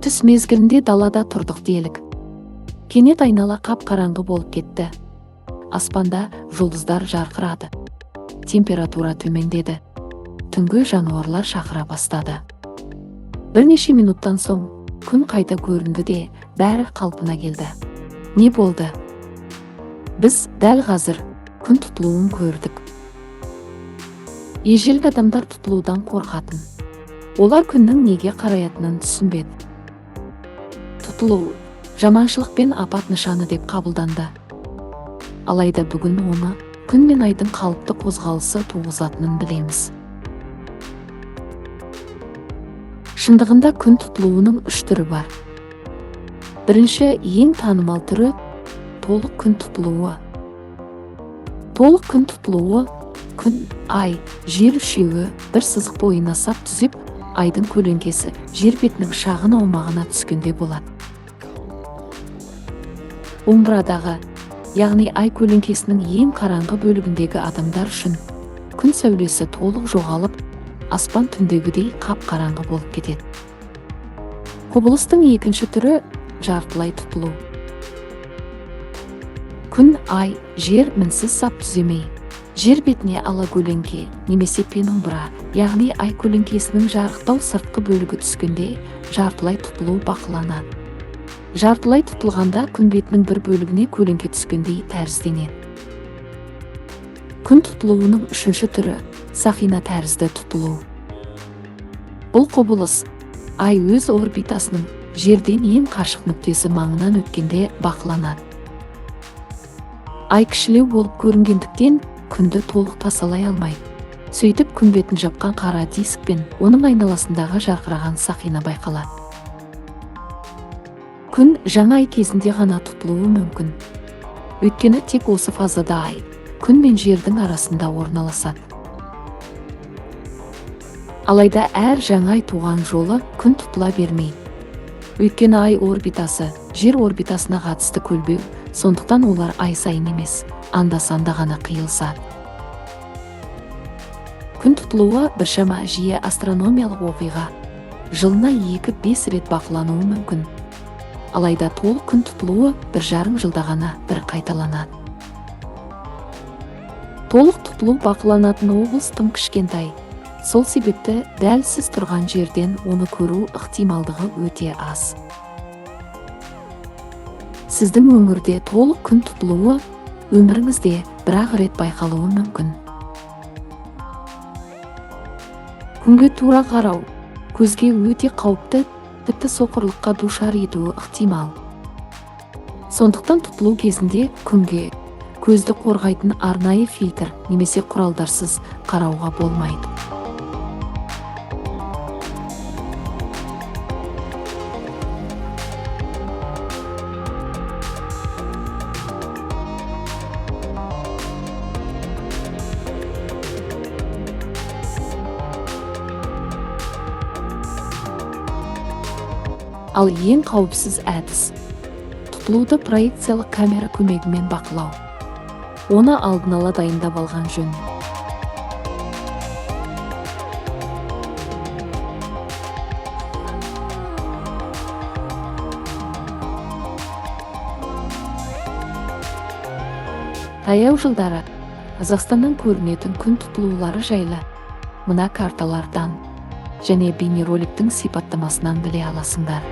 Түс мезгілінде далада тұрдық делік. Кенет айнала қап-қараңғы болып кетті. Аспанда жұлдыздар жарқырады. Температура төмендеді. Түнгі жануарлар шақыра бастады. Бірнеше минуттан соң күн қайта көрінді де, бәрі қалпына келді. Не болды? Біз дәл қазір күн тұтылуын көрдік. Ежелгі адамдар тұтылудан қорқатын. Олар күннің неге қараятынын түсінбеді. Тұтылу жаманшылық пен апат нышаны деп қабылданды. Алайда бүгін оны күн мен айдың қалыпты қозғалысы туғызатынын білеміз. Шындығында күн тұтылуының үш түрі бар. Бірінші, ең танымал түрі толық күн тұтылуы. Толық күн тұтылуы күн, ай, жер үшеуі бір сызық бойына сап түзеп, айдың көлеңкесі жер бетінің шағын аумағына түскенде болады. Умбрадағы, яғни ай көлеңкесінің ең қараңғы бөлігіндегі адамдар үшін күн сәулесі толық жоғалып, аспан түндегідей қап-қараңғы болып кетеді. Құбылыстың екінші түрі жартылай тұтылу. Күн, ай, жер мінсіз сап түземей, жер бетіне ала көлеңке немесе пенумбра, яғни ай көлеңкесінің жарықтау сыртқы бөлігі түскенде жартылай тұтылу бақыланады. Жартылай тұтылғанда күн бетінің бір бөлігіне көлеңке түскендей тәрізденеді. Күн тұтылуының үшінші түрі сақина тәрізді тұтылу. Бұл құбылыс ай өз орбитасының жерден ең қашық нүктесі маңынан өткенде бақыланады. Ай кішілеу болып көрінгендіктен күнді толық тасалай алмайды. Сөйтіп күн бетін жапқан қара диск пен оның айналасындағы жарқыраған сақина байқалады. Күн жаңа ай кезінде ғана тұтылуы мүмкін. Өйткені тек осы фазада ай күн мен жердің арасында орналасады. Алайда әр жаңа ай туған жолы күн тұтыла бермейді. Өйткені ай орбитасы жер орбитасына қатысты көлбеу, сондықтан олар ай сайын емес, анда-санда ғана қиылысады. Күн тұтылуы біршама жиі астрономиялық оқиға. Жылына 2-5 рет бақылануы мүмкін. Алайда толық күн тұтылуы 1,5 жылда ғана бір қайталанады. Толық тұтылу бақыланатын облыс тым кішкентай. Сол себепті дәл сіз тұрған жерден оны көру ықтималдығы өте аз. Сіздің өңірде толық күн тұтылуы өміріңізде бір-ақ рет байқалуы мүмкін. Күнге тура қарау көзге өте қауіпті, тіпті соқырлыққа душар етуі ықтимал. Сондықтан тұтылу кезінде күнге көзді қорғайтын арнайы фильтр немесе құралдарсыз қарауға болмайды. Ал ең қауіпсіз әдіс тұтылуды проекциялық камера көмегімен бақылау. Оны алдын ала дайындап алған жөн. Таяу жылдары Қазақстаннан көрінетін күн тұтылулары жайлы мына карталардан және бейнероликтің сипаттамасынан біле аласыңдар.